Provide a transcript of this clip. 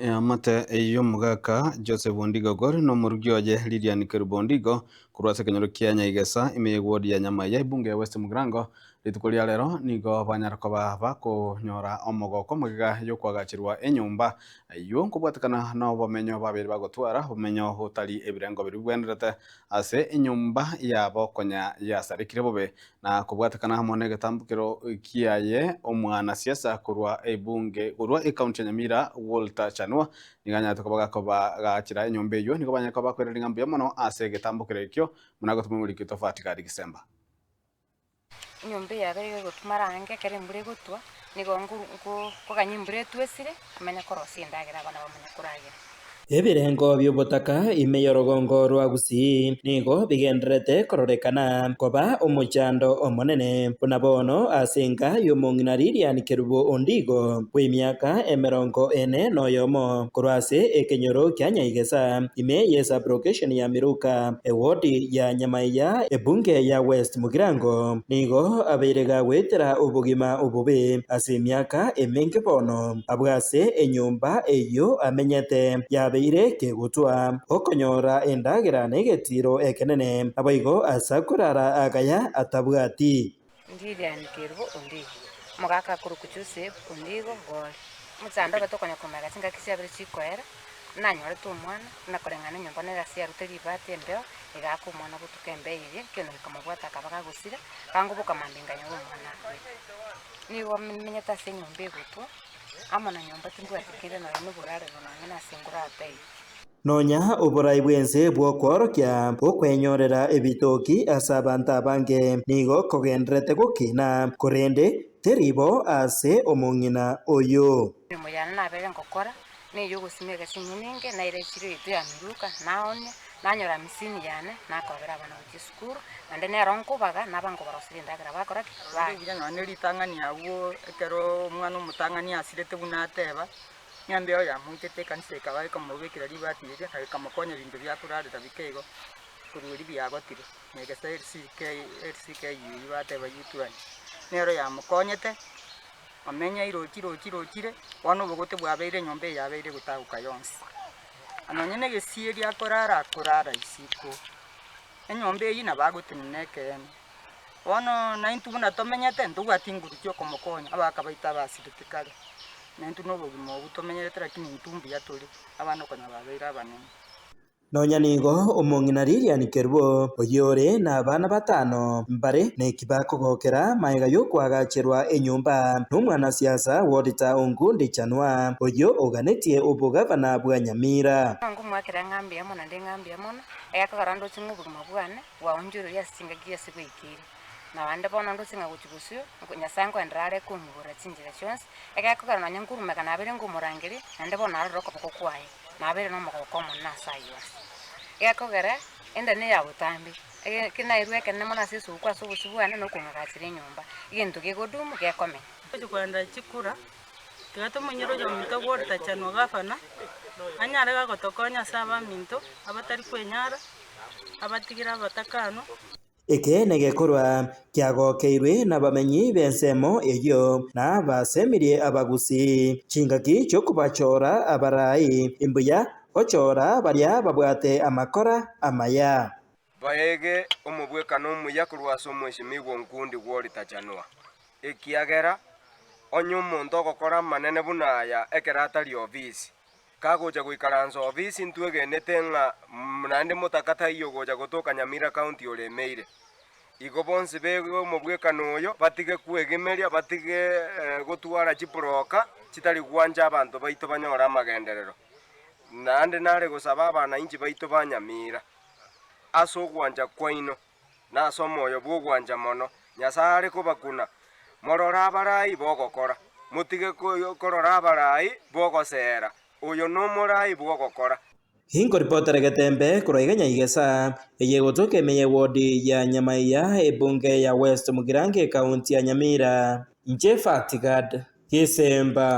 Eamate y'omogaka Joseph Ondigo Ogori na omorugi oye Lilian Kerubo Ondigo korwa ase ekenyoro kia Nyaigesa ime y'eward ya Nyamaiya ebunge ya West Mugirango rituko ria rero nigo banyara koba bakonyora omogoko magega y'okoagacherwa enyomba eyio nkobwatekana nobomenyo babeire bagotwara obomenyo botari ebirengo biria bibwenerete ase enyomba yabo konya yasarekire bobe, na kobwatekana amo negetambokero kiaye omwanasiasa korwa ebunge korwa ecounty ya Nyamira Walter Chanua nigo anyarete koba gakoba gachera enyomba eyio nigo banyare koba bakoiraneria ng'a mbuya mono ase egetambokero ekio buna gotoma omoriki tofauti gari Gisemba. Enyomba eye yabeire egotumara ange ekero embura egotwa, nigo nkoganya embura etwe esire, amanye korosia endagera abana bamanye koragera. Ebirengo bi'obotaka ime y'orogongo rwa Gusii nigo bigendererete kororekana koba omochando omonene, buna bono ase enka y'omong'ina Lilian Kerubo Ondigo bw'emiaka emerongo ene noyomo, korwa ase ekenyoro kia Nyaigesa ime y'esublocation ya Miruka, ewodi ya Nyamaiya, ebunge ya West Mugirango, nigo abeire gagoetera obogima obobe ase emiaka emenge bono. Abwo ase enyomba eyio amenyete yabeire kegutwa, okonyora endagera negetiiro ekenene, naboigo ase akorara agaya atabwati. Lilian Kerubo Ondigo, omogaka akorokwa Joseph Ondigo Gori, omochando obe tokonya komera chingaki chiabere chikoera, nanyorete omwana, buna koreng'ana enyomba nere ase yarute ribati embeo, egaaka omwana botuko embeo eria, ekero ekamobwata akaba gagosira, kangoboka mambia nkanyora omwana akwete. Nigo menyete ase enyomba egotwa, amo na nyomba timbwati kende nonya na oborarero nonya nase ngorata iga. Nonya oborai bw'ense bw'okworokia okwenyorera ebitoki ase abanto abange nigo kogendererete gokina, korende teri bo ase omong'ina oyo. Emeremo yane nabere ngokora ney'ogosimeka chinyinge, naire echiro yaito ya Miruka, naonia, nanyora amisini yane, nakobera abana gochia esukuru, naende nero nkobaga, naba nkobaroseria endagera bakora ki? Baria. Buya nonya ne ritang'ani agwo ekero omwana omotang'ani asirete buna ateba, ng'a embeo yamoitete ekanisa ekaba ekamobekera ribati riria na ekamokonya ebinto bia korarera bike igo, korwa erio biagotire, na egesa LCK LCK eyio bateba U20, nero yamokonyete. Omenyeire ochire ochire ochire, bono obogote bwabeire enyomba eye yabeire egotagoka yonsi. Nonye na egesieri akorara akorara isiko, enyomba eyio nabo agotenena ekeene. Bono naintwe buna tomenyete ntobwati nguru chiokomokonya abagaka baito abasirete kare, naintwe na obogima obwo tomenyerete lakini intwe mbuya tore, abana okonya babeire abanene. Nonya nigo omong'ina Lilian Kerubo, oyio ore nabana batano, mbare neki bakogokera magega y'okoagacherwa enyomba nomwanasiasa Walter Ongundi Chanua, oyio oganetie obogavana bwa Nyamira. Nkomwakera ng'a mbuya mono naende ng'a mbuya mono, egekogera ndoche ng'a obogima bwane bwaonchoreire ase chingaki ase bwaikeire. Naende bono ndoche ng'a gochia bosio, Nyasae nkoenderera are kong'igorera chinchera chionsi, egekogera nonya nkorumeka nabeire nkomorangeria, naende bono narorire okoboko kwaye. Nabeire nomogoko omonene ase ayio onsi. Gekogera ende neya botambe, eke nairwe ekenene mono ase esuguku ase obosio bwane na okong'agachera enyomba, egento kegodumu gekomenya. Tochi kogenda chikura, tiga tomonyore oyominto bw'orotachanwa gavana, anyare gagotokonya ase abaminto abatari kwenyara, abatigire abatakanwa. Eke negekorwa kiagokeirwe nabamenyi b'ensemo eyio, na basemirie abagusii chingaki chi'okobachora abarai, imbuya gochora baria babwate amakora amaya. Baege omobwekano omuya korwa ase omwesimigwa onkundi gw'oritachanwa, ekiagera onye omonto ogokora amanene buna aya ekero atari ofisi, Kagocha goikaransa ofisi ntwegenete ng'a naende motaka taiyo gocha gotoka Nyamira County oremeire. Igo bonsi bege omobwekano oyo batige kwegemeria batige gotwara chibroka chitari gwancha abanto baito banyore amagenderero. Naende nare gosaba abanainchi baito ba Nyamira ase ogwancha kwaino na ase omoyo bw'ogwancha mono, Nyasae are kobakuna, morore abarai b'ogokora, motige korora abarai b'ogoseera, oyo nomorai bw'ogokora. Inkoripotera egetembe korwa iga Nyaigesa, eye egotoka ime y'ewodi ya Nyamaiya, ebunge ya West Mugirango ekaunti ya Nyamira. Inche Fatigad Gesemba.